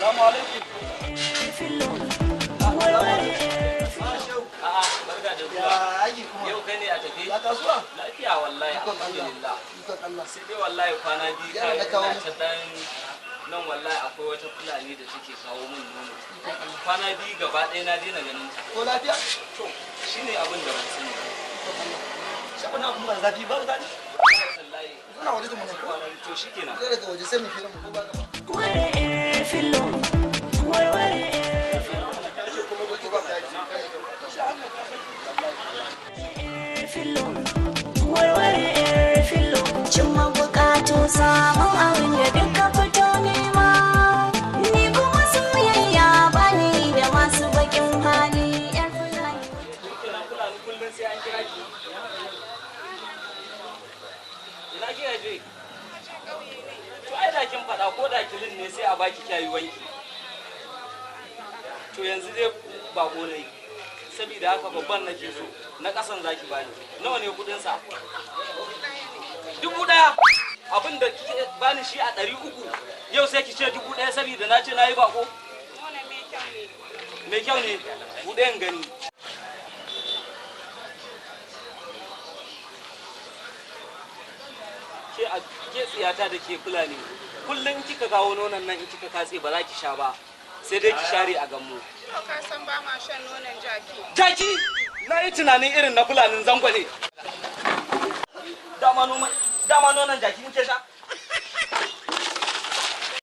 Salamu alaikum. A'a, barka da zuwa. Ya aiki kuma. Yau kai ne a tafi? Ya kasuwa? Lafiya wallahi, Ikon Allah. alhamdulillah. Ikon Allah. Sai dai wallahi kwana biyu Ya kai da kawo ina muku. ta dan nan wallahi akwai wata Fulani da take kawo min nono. Kwana biyu gaba ɗaya na daina ganin ta. Ko lafiya? To, shine abin da ban sani ba. Ikon Allah. Shaɓa na kuma zafi ba zafi. Wallahi. Suna waje da mu ne ko? To shikenan. Zai daga waje sai mu fira mu ko ba gaba. Cimma bukatu samun abin da duka fito nema, ni kuma soyayya bani da masu bakin hali yar Fulani. Shikenan Fulani kullum sai an kira ki. Ina kika je? To ai da kin faɗa ko da kilin ne sai a baki kyayi wanki. To yanzu dai bako ne. Saboda haka babban nake so, na ƙasan zaki bani. Nawa ne kuɗin sa? 1000. Abin da kike bani shi a 300. Yau sai ki ce 1000 saboda na ce na yi bako. Mai kyau ne, buɗe in gani. Ke a ke tsiyata da ke Fulani. Kullum kika kawo nonon nan in kika katse ba za ki sha ba. Sai dai ki share a gammo. To ka san ba ma shan nonon jaki. Jaki! Na yi tunanin irin na Fulanin zango ne. Dama nonon jaki muke sha.